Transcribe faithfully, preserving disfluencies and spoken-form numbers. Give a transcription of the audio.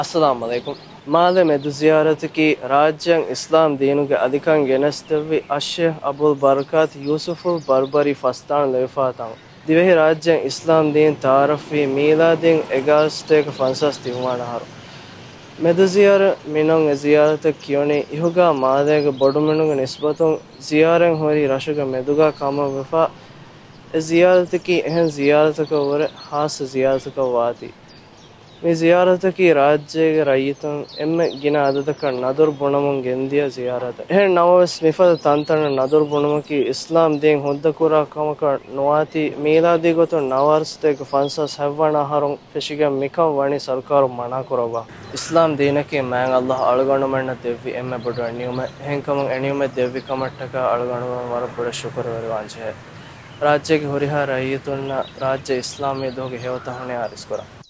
އައްސަލާމު ޢަލައިކުމް. މާލެ މެދު ޒިޔާރަތަކީ ރާއްޖެއަށް އިސްލާމް ދީނުގެ އަލިކަން ގެނެސްދެއްވި އައްޝޭޚް އަބުލް ބަރަކާތް ޔޫސުފުލް ބަރްބަރީ ފަސްދާން ލެވިފާ ތަން. ދިވެހިރާއްޖެއަށް އިސްލާމް ދީން ތައާރަފްވީ މީލާދީން އެގާރަ ސަތޭކަ ފަންސާސް ތިންވަނަ އަހަރު. މެދުޒިޔާރަ މިނަން އެ ޒިޔާރަތަށް ކިޔުނީ އިހުގާ މާލޭގެ ބޮޑުމިނުންގެ ނިސްބަތުން ޒިޔާރަތް ހުރި ރަށުގެ މެދުގާ ކަމަށް ވެފާ، އެ ޒިޔާރަތަކީ އެހެން ޒިޔާރަތަކަށްވުރެ ޚާއްޞަ ޒިޔާރަތަކަށް ވާތީ. މި ޒިޔާރަތަކީ ރާއްޖޭގެ ރައްޔިތުން އެންމެ ގިނަ އަދަދަކަށް ނަދުރު ބުނަމުން ގެންދިޔަ ޒިޔާރަތެއް. އެހެން ނަމަވެސް، މިފަދަ ތަންތަނަށް ނަދުރު ބުނުމަކީ އިސްލާމް ދީން ހުއްދަކުރާ ކަމަކަށް ނުވާތީ، މީލާދީ ގޮތުން ނަވާރަ ސަތޭކަ ފަންސާސް ހަތްވަނަ އަހަރުން ފެށިގެން މިކަން ވަނީ ސަރުކާރުން މަނާކުރައްވާ. އިސްލާމް ދީނަކީ މާތް ﷲ އަޅުގަނޑުމެންނަށް ދެއްވި އެންމެ ބޮޑު އެއް ނިޢުމަތް. އެހެންކަމުން އެ ނިޢުމަތް ދެއްވި ކަމަށްޓަކާ އަޅުގަނޑުމެން ވަރަށް ބޮޑަށް ޝުކުރުވެރިވާން ޖެހޭ. ރާއްޖޭގެ ހުރިހާ ރައްޔިތުންނަށް ރާއްޖެ އިސްލާމީ ދުވަހުގެ ހެޔޮ ތަހުނިޔާ އަރިސްކުރަން.